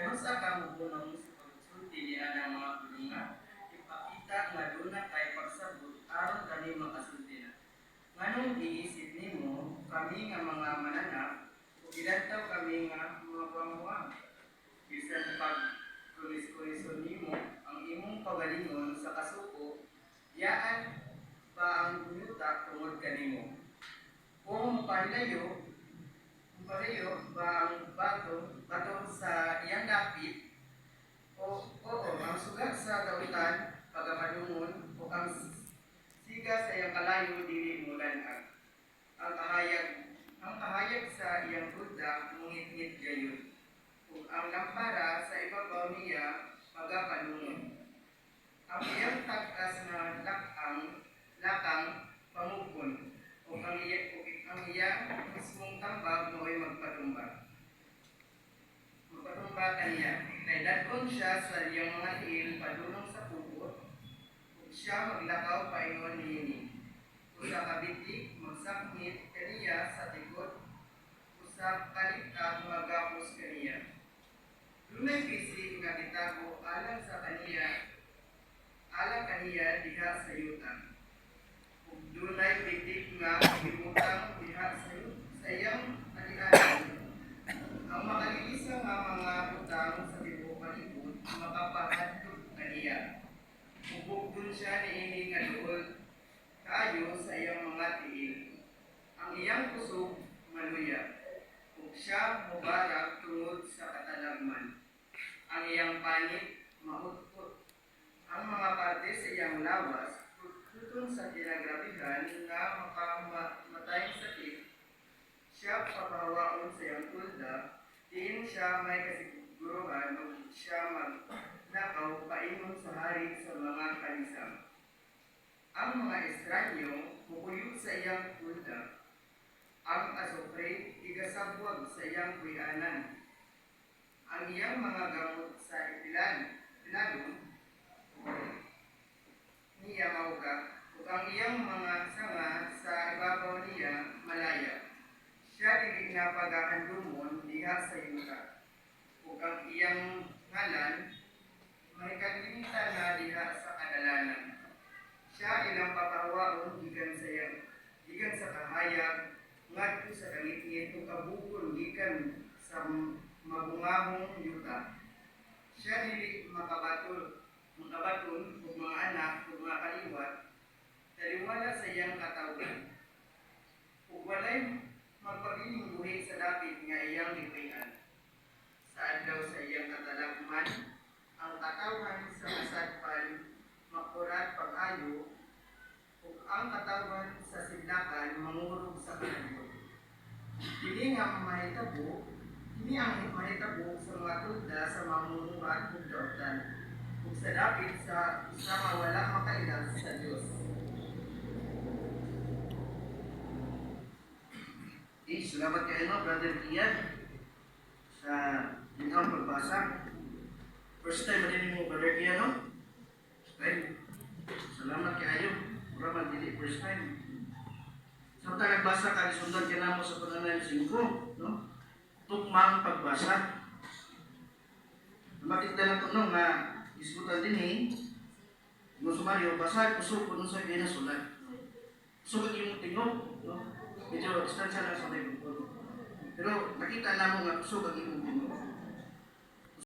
Kanus-a ka mohunong sa pagsulti ni anang mga pulunga? Ipakita nga duna kay pagsabot aron kami makasulti na. Nganong giisip nimo kami nga mga mananap ug gilantaw kami nga mga buang-buang? Bisan pag kulis-kulison nimo ang imong kaugalingon sa kasuko, yaan ba ang yuta tungod kanimo? Kung mopahilayo ba ang bato bato sa iyang dapit, o oo, ang suga sa dautan pagamadungon o ang siga sa iyang kalayo dili molan-ag. Ang kahayag sa iyang tolda mungitngit gayon ug ang lampara sa ibabaw niya magapanungon. Ang iyang tag-as nga lakang pamug-on ug ang iyang mismong tambag mao'y magpatumba. Magpatumba kaniya kay dad-on siya sa iyang mga tiil padulong sa pugot ug siya maglakaw paingon niini. Usa ka bitik magsakmit kaniya sa tikod, usa ka lik-ak magapos kaniya. Dunay pisik nga gitago alang kaniya diha sa yuta. Ug dunay pitik nga gibutang diha sa iyang alianan. Ang makalilisa nga mga butang sa tibuok palibot makapahadlok kaniya. Ug bugdon siya niini nga duol kaayo sa iyang mga tiil. Ang iyang kusog maluya, ug siya mobarag tungod sa katalagman. Ang iyang panit maut-ot. Ang mga parte sa iyang lawas tuton sa kinagrabihan nga makamatayng sakit. Siya papahawaon sa iyang tolda, diin siya may kasiguruhan ug siya maglakaw paingon sa hari sa mga kalisang. Ang mga estranyo mupuyo sa iyang tolda. Ang asupre igasabwag sa iyang puy-anan. Ang iyang mga gamot sa ipilalom niya mauga ug ang iyang mga sanga sa ibabaw niya malaya. Siya dili na pagahandumon diha sa yuta ug ang iyang ngalan mahikalimtan na diha sa kadalanan. Siya ilang papahawaon gikan sa kahayag ngadto sa kangitngit ug kabugon gikan sa mabungahong yuta. Siya dili makabaton og mga anak ug mga kaliwat taliwala sa iyang katawhan. Ug walay magpabiling buhi sa dapit nga iyang gipuy-an. Sa adlaw sa iyang katalagman, ang katawhan sa masadpan makurat pag-ayo ug ang katawhan sa sidlakan mangurog sa kahadlok. Kini ang mahitabo sa mga tolda sa mamumuhat ug dautan ug sa dapit sa usa nga wala makaila sa Dios. Okay, salamat kaayo no, Brother Ian, sa inyong pagbasa. First time man mo, Brother Ian, no? Okay. Salamat kaayo. Mura man dili first time. Samtang nagbasa ka, gisundan ka namo sa pananayon 5, no? Tukmang pagbasa. Makita na to, no, nga gisgutan dinhi, mo sumaryo, basa kusog kung sa ginasulat. Kusog ang imong tingog, no? Medyo distansya lang sa microphone. Pero nakita na mo nga kusog ang imong tingog.